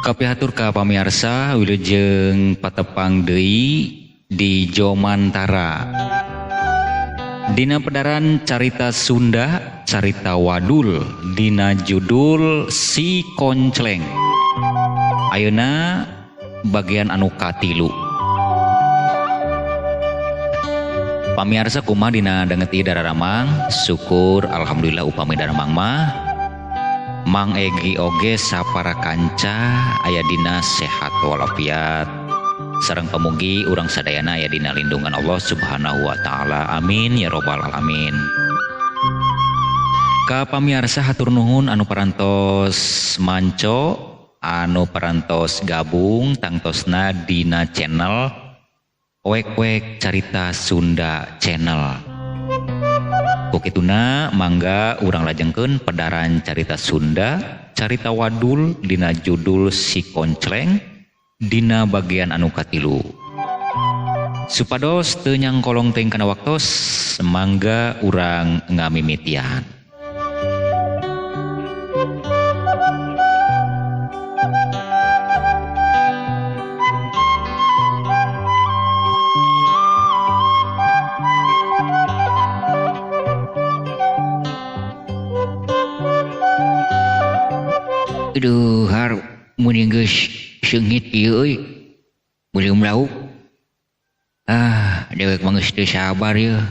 Kapihatur ka pamiarsa wilujeng patepang deui di Jomantara. Dina pedaran carita Sunda, carita wadul dina judul Si Koncleng. Ayeuna bagian anu katilu. Pamiarsa kumaha dina danget ieu dararamang, syukur alhamdulillah upami daramang mah Mang Egi oge sapara kanca aya dina sehat walafiat. Sareng pamugi urang sadayana aya dina lindungan Allah Subhanahu wa taala. Amin ya robbal alamin. Ka pamiarsa hatur nuhun anu parantos manco, anu parantos gabung tangtosna dina channel Wek-wek Carita Sunda Channel. Kukituna mangga urang lajengkeun pedaran carita Sunda, carita wadul dina judul Si Koncleng dina bagian anu katilu. Supados teu nyangkolong teuing kana waktos, mangga urang ngamimitian. Aduh, har muni geus seungit ieu euy. Beuleum lauk. Ah, dewek mah geus teu sabar yeuh.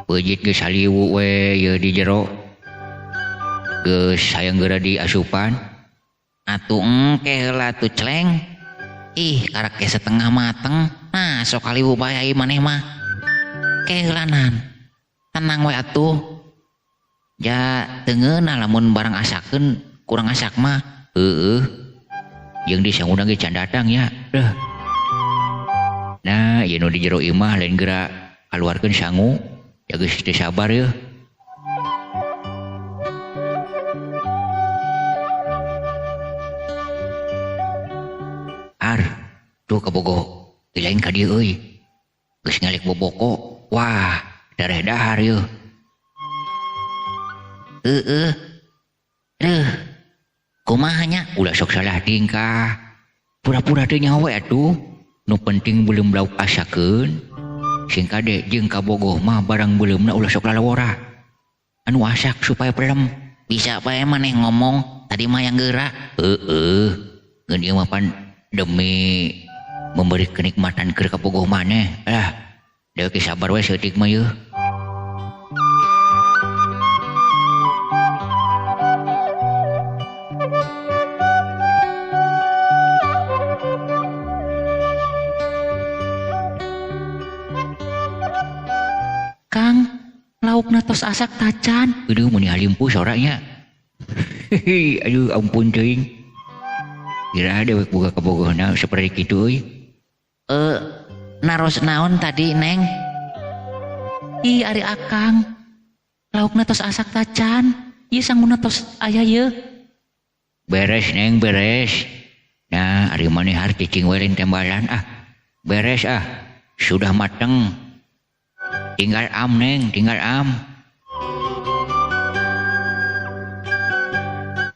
Peujit geus haliwu we yeuh di jero. Geus hayang geura diasupan. Atuh engke heula tuh celeng. Ih, karak ge setengah mateng. Nah, sok haliwu bae ai maneh mah. Ke heulanan. Tenang we atuh. Ja teu ngeunah lamun barang asakeun kurang asak mah. Heeh. Jeung di sanguna ge can datang ya. Deuh. Nah, ieu nu di jero imah lain geura kaluarkeun sangu. Ya geus teu sabar yeuh. Ar, tuh kabogoh lain ka dieu euy. Geus ngalek boboko. Wah, dareh dahar yeuh. Heeh. Deuh. Kumaha nya? Ulah sok salah tingkah. Pura-pura teu nyaho we atuh. Nu penting beuleum lauk asakeun. Sing kade jeung kabogoh mah barang beuleumna ulah sok lalawora. Anu asak supaya pelem. Bisa bae maneh ngomong, tadi mah yang geura. Heeh. Ngeun ieu mah pan demi memberi kenikmatan keur kabogoh maneh. Lah, dewek sabar we saeutik mah yeuh. Kang, laukna tos asak tacan. Aduh, meni halimpu soranya. Hehehe, aduh ampun teuing. Kira dewek boga kabogohna saperti kitu euy. Naros naon tadi, Neng? Ih, ari Akang. Laukna tos asak tacan. Ieu sanguna tos aya yeuh. Beres, Neng, beres. Nah, ari maneh har cicing we lain tembalan ah. Beres ah. Sudah mateng. Tinggal am, Neng, tinggal am.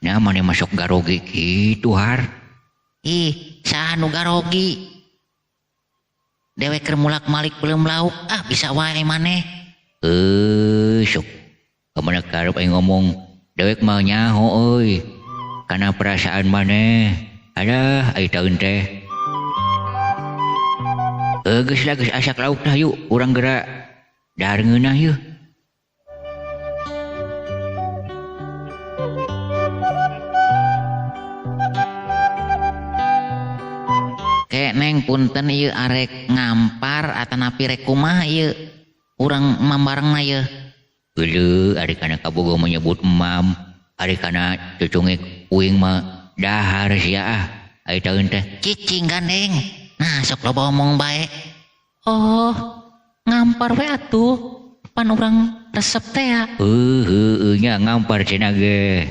Nah, maneh masuk garogi kitu har. Ih, saha nu garogi? Dewek keur mulak-malik beuleum lauk, ah bisa wae maneh. Sok. Kamana karep aing ngomong, dewek mah nyaho euy. Kana perasaan maneh. Alah, ai taeun teh. Geus lah, geus asak lauk tah yuk, urang geura dahar ngeunah yeuh. Ke Neng punten ieu arek ngampar atanapi rek kumaha ieu? Urang mambarengna ieu. Geuleuh ari kana kabogoh menyebut emam, ari kana cucungik uing mah dahar sia ah. Ai taeun teh. Cicing gandeng. Nah, sok loba omong bae. Oh, ngampar we atuh. Pan urang resep teh ya. Heuh nya ngampar cenah ge.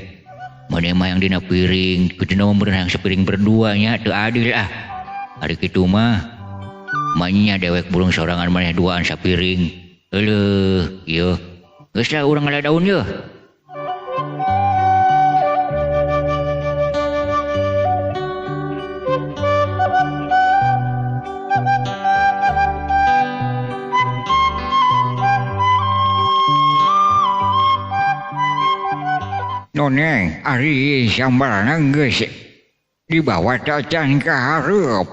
Maneh mah yang dina piring, kuduna mah beunang sapiring berdua nya teu adil ah. Ari kitu mah manya dewek burung sorangan maneh duaan sapiring. Euleuh, ieu. Geus lah urang ngala daun yeuh. Noneng ari sambalna geus dibawa tacan ka hareup.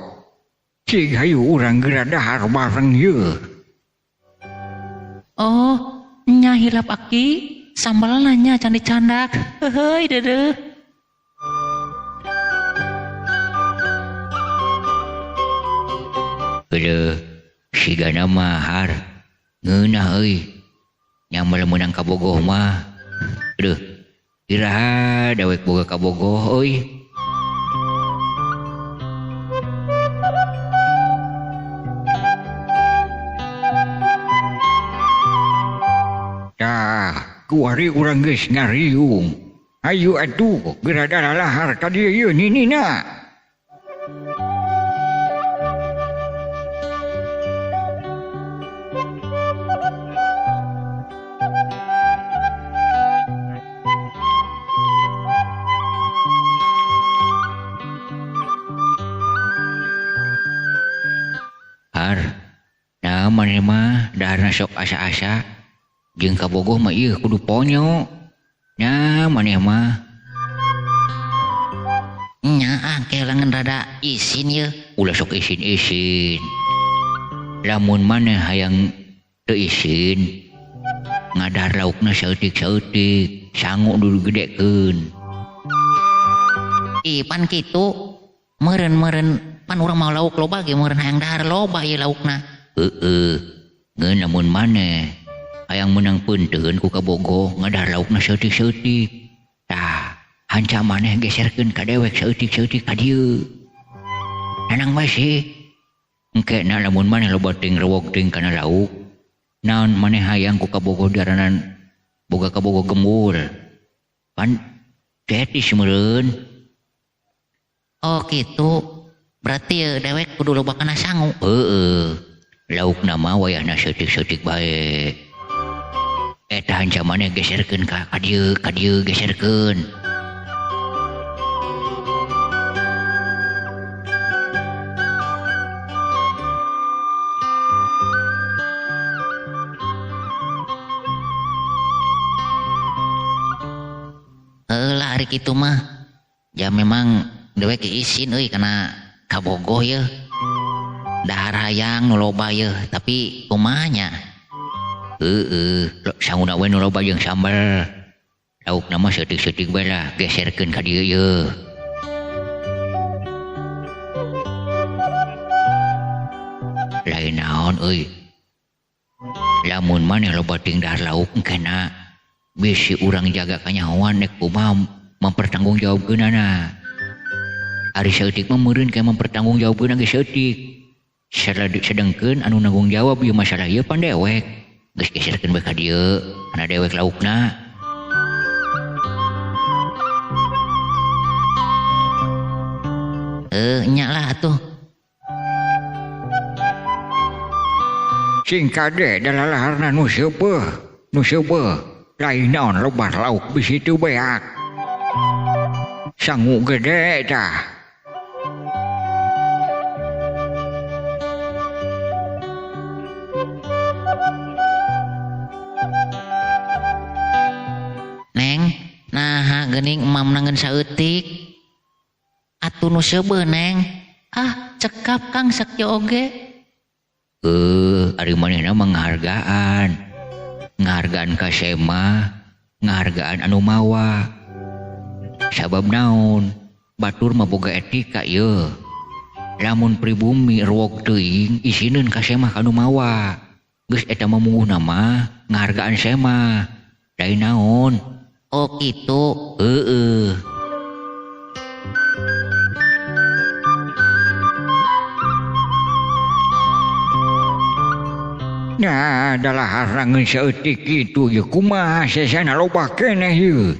Cig hayu urang geura dahar bareng yeuh. Oh, nya hilap aki, sambalna nya can dicandak. Heuheuy deudeuh. Geuleuh, sigana mah har ngeunah euy. Nyambel meunang kabogoh mah. Aduh, iraha dawek boga kabogoh euy. Tah, kuari urang geus ngariung. Hayu atuh geura dalalahar ka dieu ieu ninina. Har, nah maneh mah daharna sok asa-asa. Jeung kabogoh mah ieu kudu ponyo. Nya maneh mah. Nya ah kelangan rada isin yeuh. Ulah sok isin-isin. Lamun maneh hayang teu isin, ngadahar laukna saeutik-saeutik, sangu dulu gedekeun. Ih pan kitu, meureun-meureun pan urang mau lauk loba ge meureun hayang dahar loba ieu laukna. Heeh. Ngeun lamun maneh hayang meunang peunteun ku kabogoh ngadahar laukna saeutik-saeutik. Tah, hanca maneh geserkeun ka dewek saeutik-saeutik ka dieu. Tenang bae sih. Engke na lamun maneh loba teuing rewog teuing kana lauk, naon maneh hayang ku kabogoh diaranan boga kabogoh gembul. Pan cetis meureun. Oh kitu. Berarti ya dewek kudu loba kana sangu. Heeh. Laukna mah wayahna saeutik-saeutik bae. Eta hanca maneh geserkeun ka dieu geserkeun. Heuh lah ari kitu mah. Ya memang dewek isin euy kana kabogoh yeuh. Dahar hayang nu loba yeuh, tapi kumaha nya? Heeh, sanguna we nu loba jeung sambal. Laukna mah saeutik-saeutik bae lah, geserkeun ka dieu yeuh. Lain naon euy. Lamun maneh loba teuing dahar lauk engkena bisi urang jaga kanyahoan nek kumaha mempertanggungjawabkeunana. Ari saeutik mah meureun kayak mempertanggungjawabkeun ge saeutik. Sedengkeun anu nanggung jawab ieu masalah ieu pan dewek. Geus geserkeun bae ka dieu, kana dewek laukna. Nya lah atuh. Sing kade dalalaharna nu seubeuh, nu seubeuh. Lain naon lebar lauk bisi teu beak. Sangu gede tah. Neng, naha geuning emam nangeun saeutik. Atuh nu seubeuh neng. Ah, cekap Kang sakieu oge. Ari manehna mah ngahargaan. Ngahargaan ka sema, ngahargaan anu mawa. Sabab naon? Batur mah boga etika yeuh. Lamun pribumi ruwog teuing isineun ka semah ka nu mawa. Geus eta mah munguhna mah ngahargaan semah. Lain naon? Oh kitu. Heeh. Nah, dalahar rangeun saeutik kitu ye kumaha sesana loba keneh ieu.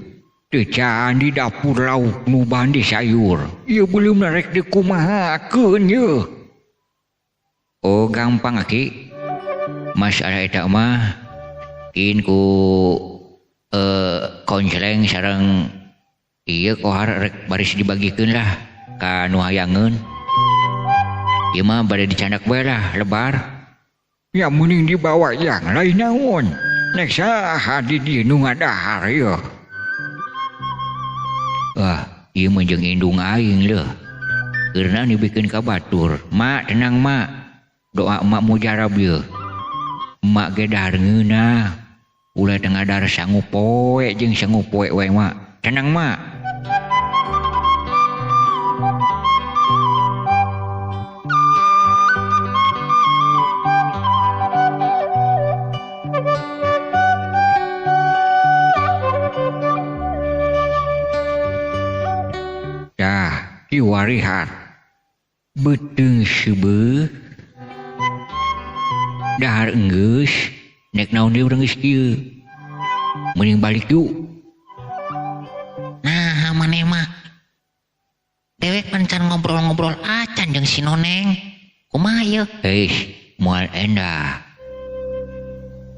Teu can di dapur lauk nu bandi sayur. Ieu belum rek dikumahakeun ieu. Oh, gampang aki. Masalah eta mah kin ku konseleng sareng ieu kohar rek baris dibagikeun lah ka nu hayangeun. Ieu mah bade dicandak bae lah lebar. Ya mending dibawa yang lain naon. Nek saha di dieu nu ngadahar ieu. Ah, ieu mah jeung indung aing leuh. Keurna dibikeun ka batur. Mak, tenang mak. Doa emak mujarab ieu. Emak ge dahar ngeunah. Ulah teu ngadahar sangu poe jeung sangu poe we mak. Tenang mak. Dah, kiwarihat. Beuteung seubeuh. Dahar enggeus, nek naon deui urang geus kieu. Mending balik yuk. Nah, maneh mah. Dewek pan can ngobrol-ngobrol acan jeung si Noneng. Kumaha ieu? Hei, moal endah.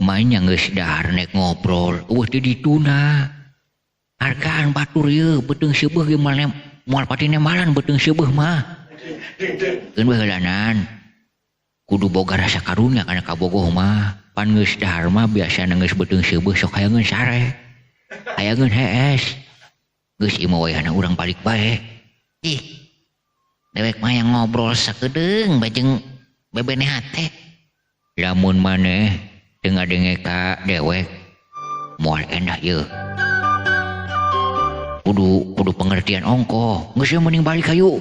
Maenya geus dahar nek ngobrol, eueuh teu dituna. Hargaan batur ieu beuteung seubeuh ge moal pati nembalan beuteung seubeuh mah. Keun we heulanan. Kudu boga rasa karunya kana kabogoh mah. Pan geus dahar mah biasana geus beuteung seubeuh sok hayangeun sare. Hayangeun hees. Geus ieu mah wayahna urang balik bae. Ih. Dewek mah yang ngobrol sakedeung bae jeung bebene hate. Lamun maneh teu ngadenge ka dewek moal endah ieu. Kudu pengertian ongkoh. Geus ieu mending balik hayu.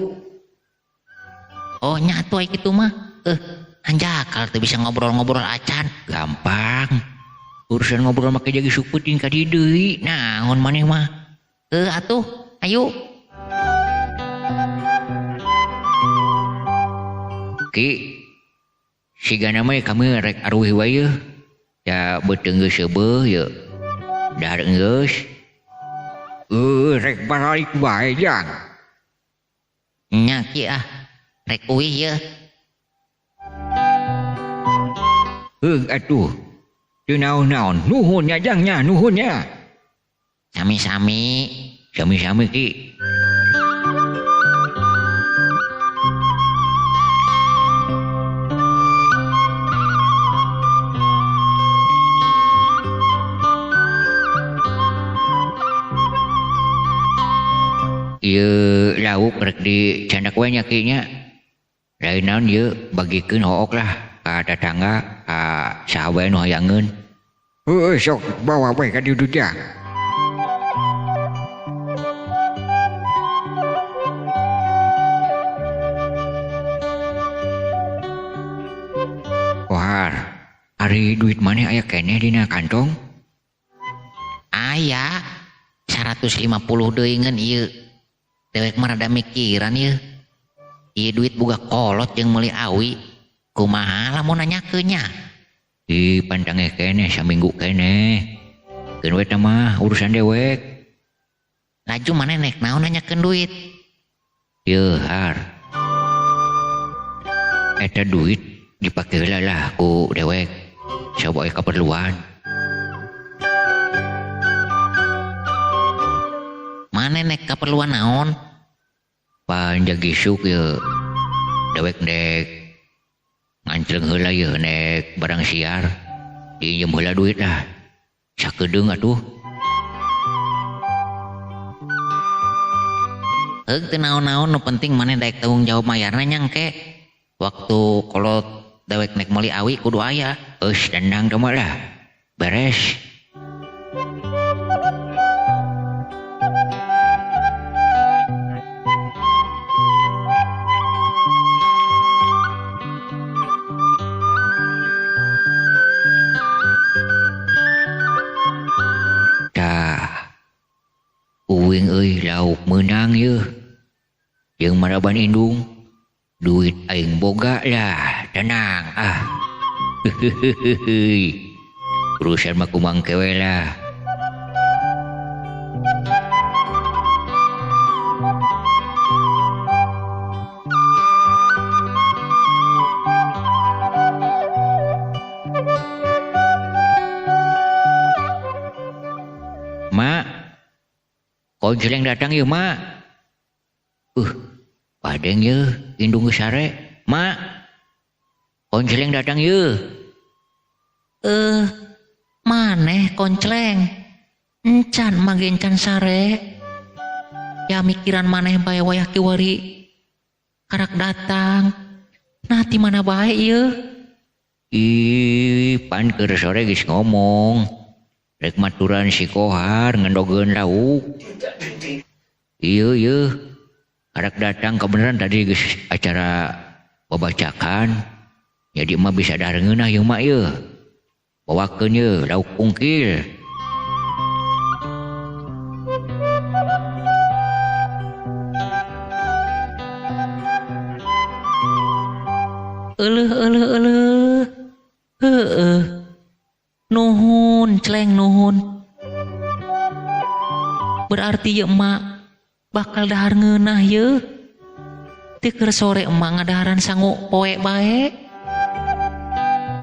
Oh nya atuh ai kitu mah. Anjakal teu bisa ngobrol-ngobrol acan. Gampang. Urusan ngobrol make jadi sukutin ka dieu deui. Naon maneh mah? Atuh, ayo. Ki, sigana mah kami rek aruih wae yeuh. Ya beuteung geus seubeuh yeuh. Dahar enggeus. Rek balik bae jang. Nya ki ah, rek uih yeuh. Heuh atuh. Teu naon-naon, nuhun nya jang nya, nuhun nya. Sami-sami. Sami-sami ki. Ieu lauk rek dicandak we nya ki nya. Lain naon ieu bagikeun hook lah ka tatangga ka saha wae nu hayangeun. Heueuh sok bawa we ka dieu jang. Kohar, ari duit maneh aya keneh dina kantong? Aya 150 deui ngeun ieu. Dewek mah rada mikiran ieu. Ieu duit boga kolot jeung meuli awi. Kumaha lamun nanyakeun nya? Ih, pantangeh keneh saminggu keneh. Keun we tah mah urusan dewek. Laju maneh nek naon nanyakeun duit? Yeuh, har. Eta duit dipake heula lah ku dewek. Coba aya kaperluan. Maneh nek kaperluan naon? Panjang isuk ye. Dewek nek ngancleng heula ye nek barang siar. Diinjem heula duit lah. Sakedeung atuh. Heug teu naon-naon nu penting maneh daek tanggung jawab mayarna nyangke. Waktu kolot dewek nek meuli awi kudu aya. Eus tenang teh mah lah. Beres. Tah. Uing euy lauk meunang yeuh. Jeung maraban indung. Duit aing boga lah, tenang ah. Urusan mah kumang kewe lah. Mak, konjeleng datang yeuh mak. Padeng yeuh, indung geus sare. Mak, konjeleng datang yeuh. Maneh koncleng. Encan mah ge encan sare. Ya mikiran maneh bae wayah kiwari karak datang. Nah ti mana bae ieu? Ih, pan keur sore geus ngomong. Rek maturan si Kohar ngendogeun lauk. Ieu ieu karak datang kebenaran tadi geus acara babacakan. Jadi mah bisa dahar ngeunah ieu mah ieu. Bawakeun ieu lauk ungkil. Euleuh euleuh euleuh. Heueuh. Nuhun celeng nuhun. Berarti ieu emak bakal dahar ngeunah yeuh. Teu keur sore emak ngadaharan sangu poe bae.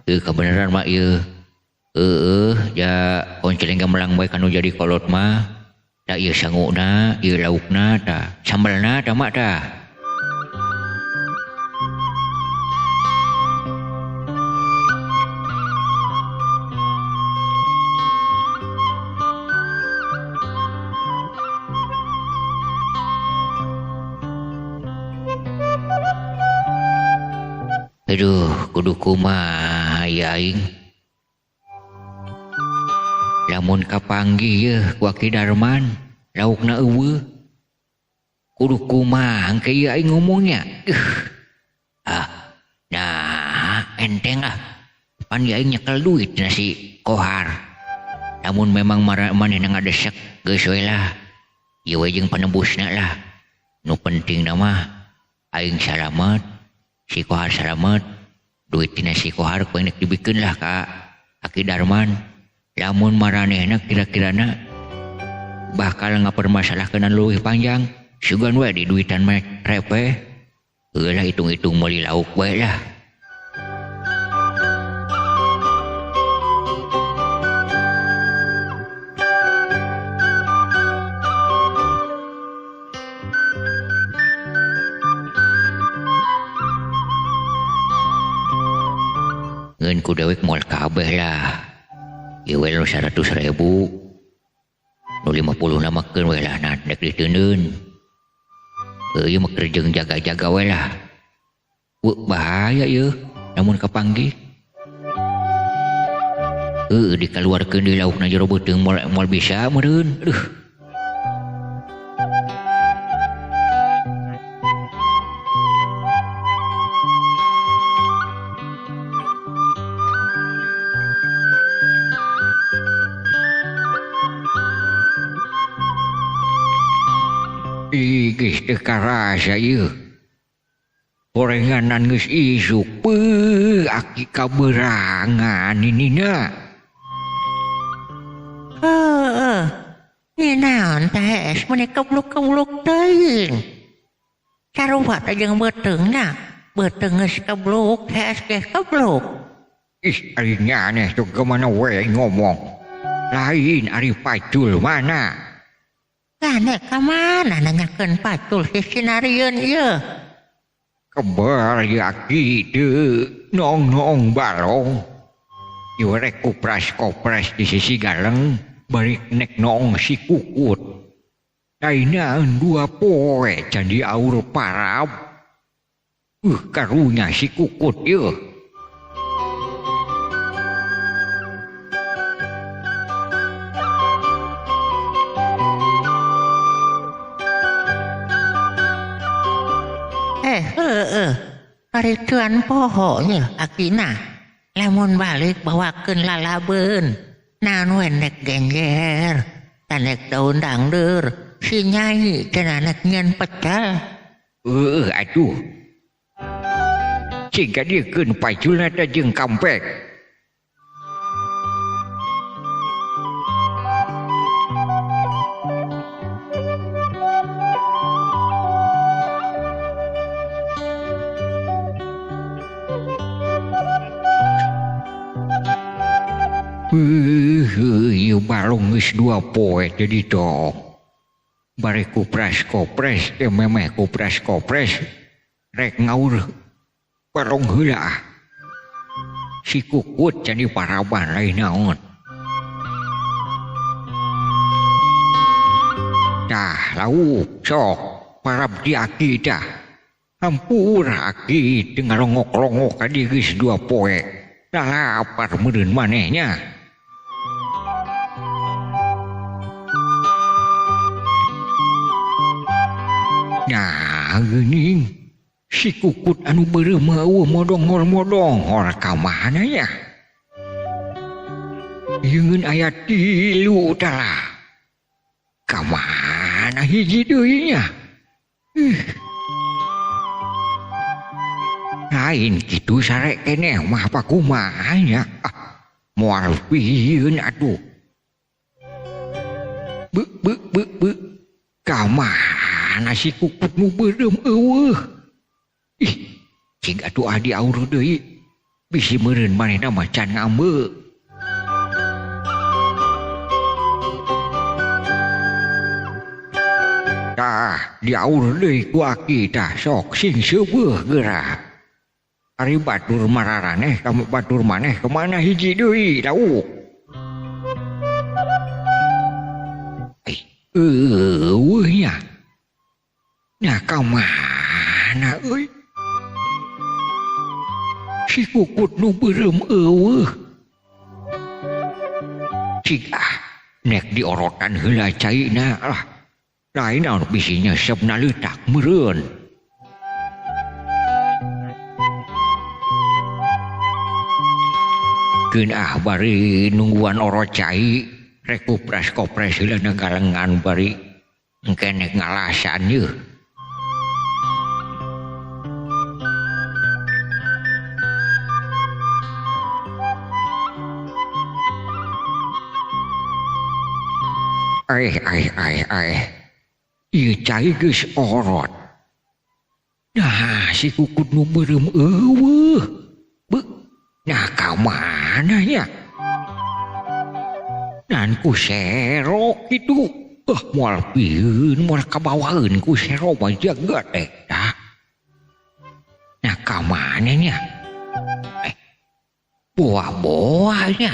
Kebenaran mak ieu. Heueuh, ja onceleng gamelang bae kanu jadi kolot mah. Da ieu sanguna, ieu laukna tah, sambelna tah mak tah. Aduh, kudu kumaha ya aing. Lamun kapanggih yeuh ku Aki Darman, laukna eueuh. Kudu kumaha engke ieu aing ngomongnya. Ah, nah enteng ah. Pan ieu aing nyekel duit na si Kohar. Lamun memang manehna ngadesek geus we lah. Ieu we jeung panebusna lah. Nu pentingna mah aing salamet. Si Kohar salamet, duit tina si Kohar ku nek dibikeun lah ka Aki Darman. Lamun maranehna kira-kirana bakal ngapermasalahkeun leuwih panjang, sugan we di duitan mah repeh. Heuh lah hitung-hitung meuli lauk we lah. Ngeun ku dewek moal kabeh lah. Ieu we nu 100.000. Nu 50 namakeun we lah nah dek diteundeun. Ieu mah keur jeung jaga-jaga we lah. Weuh bahaya ieu lamun kapanggih. Heueuh dikaluarkeun deui laukna jero beuteung moal bisa meureun. Aduh. Ih, geus teu karasa ieu. Gorenganan geus isuk, beuh aki kaberangan inina. Heueuh. Ieu naon teh es meuni kebluk-kebluk teuing. Sarua teh jeung beuteungna. Beuteung geus kebluk, hees ge kebluk. Ih, ari aneh tuh kemana we ngomong. Lain ari pacul mana? Kane ka mana nanyakeun pacul si sinarieun ieu? Kebar ya aki teu nong-nong balong. Ieu rek kopras-kopras di sisi galeng bari nek noong si kukut. Lainaan dua poe can diaur parab. Karunya si kukut ieu. Heeh, paricuan poho nya akina. Lamun balik bawakeun lalabeun. Naon we nek gengger, tanek daun dangdeur, si nyai cenah nek nyeun pecel. Heueuh atuh. Cing kadiekeun paculna teh jeung kampek. Ieu balong geus dua poe teh ditoong. Bare kupras-kopres teh memeh kupras-kopres rek ngaur balong heula. Si kukut can diparaban lain naon. Tah lauk sok parab di aki tah. Hampura aki teu ngarongok-rongok ka dieu geus 2 poe. Lapar meureun manehnya. Nah, geuning si kukut anu beureum eueuh modonghor-modonghor ka mana nya? Yeungeun aya 3 tah. Ka mana hiji deui nya? Lain kitu sare keneh mah pakumaha nya? Ah, moal pieun atuh. Be be be be. Ka mana si kukut nu beureum eueuh? Ih, cing atuh ah diaur deui. Bisi meureun manehna mah can ngambeu. Tah, diaur deui ku aki tah sok sing seubeuh geura. Ari batur mararaneh kamu batur maneh kemana hiji deui lauk. Eueuh nya. Nah ka mana euy? Si kukut nu beureum eueuh. Cik ah, nek diorotan heula caina lah. Lain anu bisi nyesepna leutak meureun. Keun ah bari nungguan orot cai, rek kopres-kopres heula na galengan bari engke nek ngalasan yeuh. Ai ai ai ai. Ieu cai geus orot. Nah, si kukut nu beureum eueuh. Beuh, nah ka mana nya? Nan ku serok kitu. Moal pieun moal kabawaeun ku serok mah jagat tah. Nah ka mana nya? Boa-boa nya.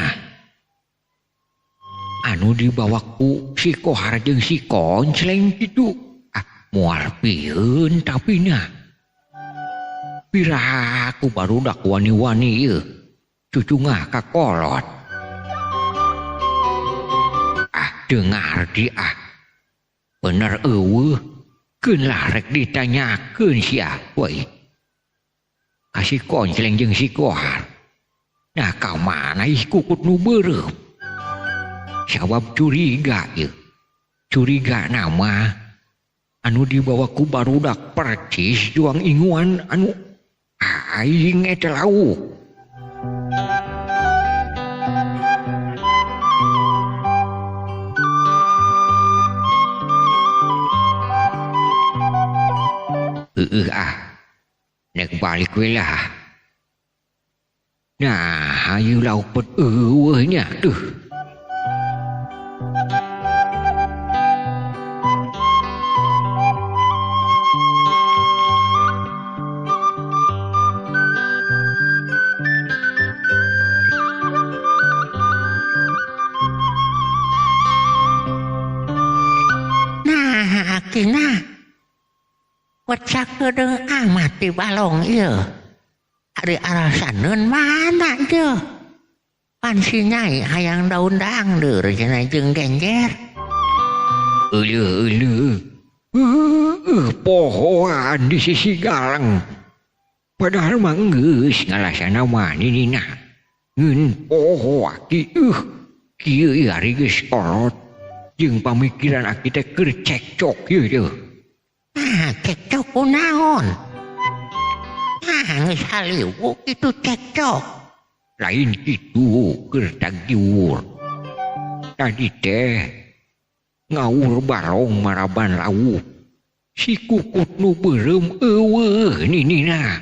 Anu dibawa ku si Kohar jeung si Koncleng kitu. Ah, moal pieun tapi nya. Piraku barudak wani-wani ieu. Cucungah ka kolot. Ah, dengar di ah. Bener eueuh. Keun lah rek ditanyakeun sia we. Ka si Koncleng jeung si Kohar. Nah, ka mana ih kukut nu beureum? Sabab curiga ieu. Curiga nama anu dibawa ku barudak percis juang inguan anu aing eta lauk. Heueuh ah. Nek balik we lah. Nah, hayu lauk pet eueuh nya tuh. Nah, akina. Sakedeung amat di balong ieu. Ari alasaneun mana ieu? Pan si Nyai hayang daun dangdeur cenah jeung genjer. Euleuh euleuh. Pohoan di sisi galang. Padahal mah geus ngalasana mah ninina. Ngeun poho aki kieu ieu ari geus kolot. Jeung pamikiran aki teh keur cekcok ieu teh. Nah, cekcok kunaon? Nah, geus haliwuk kitu cekcok. Lain kitu keur tagiwur. Tadi teh ngawur barong maraban lauk. Si kukut nu beureum eueuh ninina.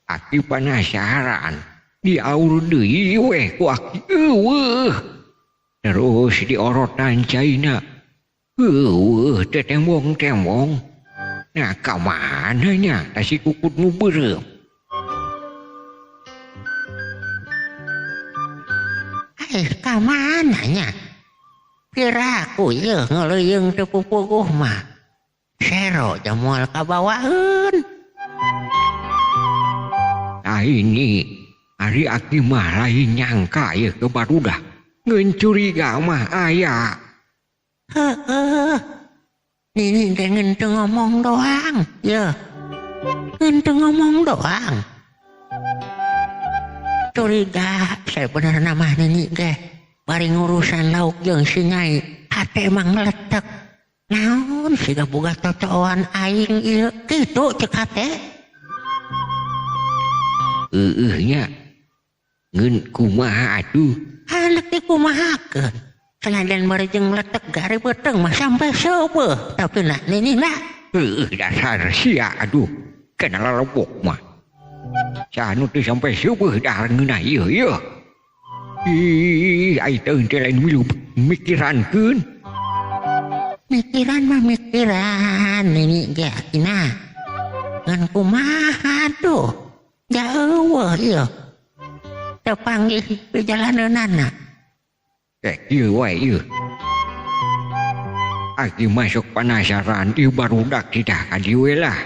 Aki panasaran diaur deui weh ku aki eueuh. Terus diorotan caina. Eueuh teh tembong-tembong. Nah, ka mana nya tah si kukut nu beureum? Ka mana nya? Piraku ieu ngeleuyeng teu pupuguh mah. Sero jamual kabawaeun. Ah ini ari aki mah lain nyangka ieu ke barudak. Ngeun curiga mah aya. Heeh. Nini teh ngeun teu ngomong doang, ye. Ngeun teu ngomong doang. Curiga sebenarnya mah nini teh bari ngurusan lauk jeung si Nyai, hate mah ngeletek. Naon siga boga totoan aing ieu kitu cek hate. Heueuh nya. Ngeun kumaha atuh? Halek teh kumahakeun. Senajan bari jeung letek gari beuteung mah sampai seubeuh, tapi nah nini nah. Heueuh dasar sia aduh. Kana lalebok mah. Saha nu teu sampai seubeuh dahar ngeunah ieu ieu. Ih, ai teu teh lain milu mikirankeun. Mikiran mah mikiran nini ge akina. Ngan kumaha tuh? Jauh ieu. Teu panggih pijalaneunana. Ieu wae ieu. Aki masuk penasaran ieu barudak tidak ka dieu we lah.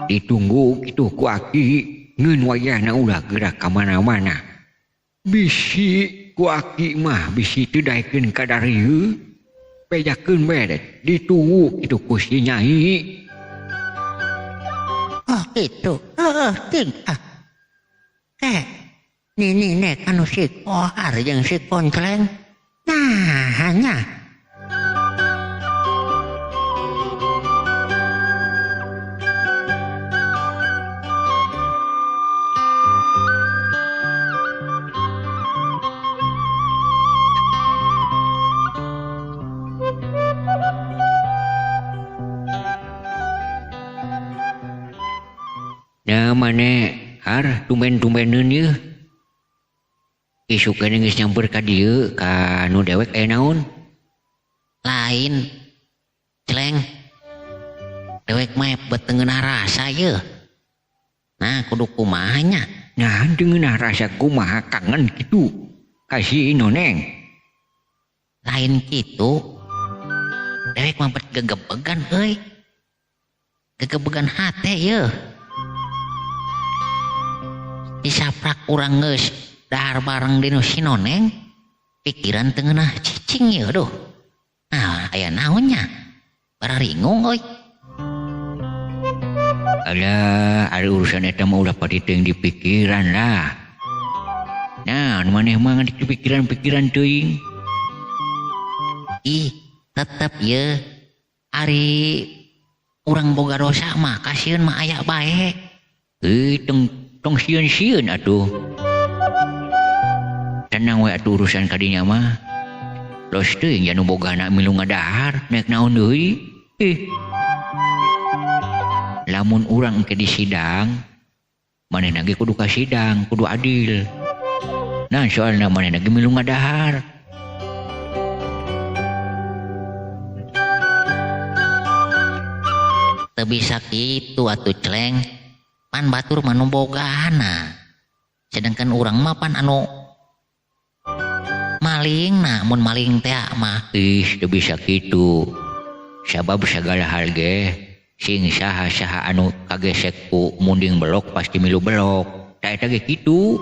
Ditunggu kitu ku aki ngeun wayahna ulah gerak ka mana-mana. Bisi ku aki mah bisi teu daekeun ka darieu. Bejakeun we ditunggu kitu ku si Nyai. Oh kitu. Heeh ting ah. Nini nek anu si Kohar jeung si Koncleng. Nah, hanya. Nah, mane har tumben-tumbeneun ieu. Isuk keneh geus nyamper ka dieu ka nu dewek aya naon? Lain. Celeng. Dewek mah bet teu ngeunah rasa ieu. Nah, kudu kumaha nya? Nah, teu ngeunah rasa kumaha kangen kitu. Ka si Noneng. Lain kitu. Dewek mah bet gegebegan euy. Gegebegan hate ieu. Disaprak urang geus dahar bareng dinu si Noneng, pikiran teu ngeunah cicing ieu duh. Nah, aya naon nya? Bararingung euy. Alah, ari urusan eta mah ulah pati teuing dipikiran lah. Nah, nu maneh mah ngan dipikiran-pikiran teuing. Ih, tetep ye. Ari urang boga dosa mah kasieun mah aya bae. Euy, tong sieun-sieun atuh. Tenang we atuh urusan kadinya mah. Los teuing anu bogana milu ngadahar, naik naon deui. Ih. Lamun urang engke di sidang, manehna ge kudu ka sidang, kudu adil. Nah, soalna manehna ge milu ngadahar. Teu bisa kitu atuh Celeng. Pan batur mah nu bogana. Sedangkan urang mah pan anu maling, nah mun maling teh mah. Ih, teu bisa kitu. Sabab sagala hal ge sing saha-saha anu kagesek ku munding belok pasti milu belok. Ta eta ge kitu.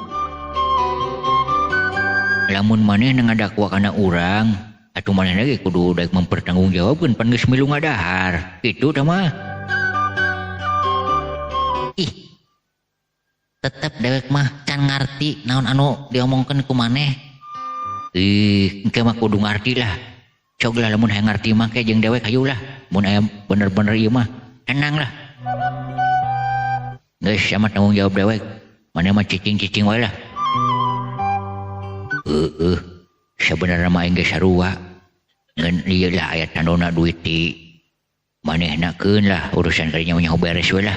Lamun manehna ngadakwa kana urang, atuh manehna ge kudu daek mempertanggungjawabkeun pan geus milu ngadahar. Kitu tah mah. Ih. Tetep dewek mah can ngarti naon anu diomongkeun ku maneh. Ih, engke mah kudu ngarti lah. Cog lah lamun hayang ngarti mah ke jeung dewek hayu lah. Mun aya bener-bener ieu mah tenang lah. Geus sama tanggung jawab dewek. Maneh mah cicing-cicing wae lah. Heeh, sabenerna mah aing ge sarua. Ngan ieu lah aya tandona duit ti manehna keun lah urusan kadinya mah nyaho beres we lah.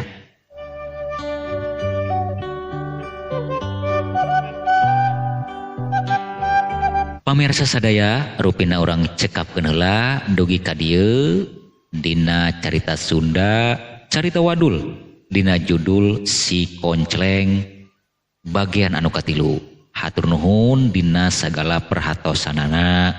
Pamirsa sadaya, rupina urang cekapkeun heula dugi ka dieu dina carita Sunda, carita wadul dina judul Si Koncleng bagian anu katilu. Hatur nuhun dina sagala perhatosanana.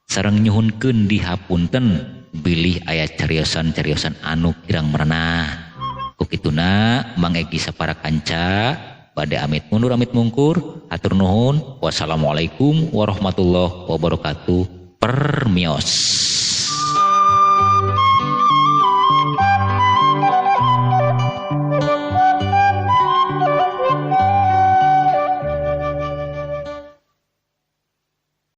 Sareng nyuhunkeun dihapunten bilih aya cariosan-cariosan anu kirang merenah. Ku kituna Mang Egi sapara kanca bade amit mundur amit mungkur, hatur nuhun. Wassalamualaikum warahmatullahi wabarakatuh. Permios.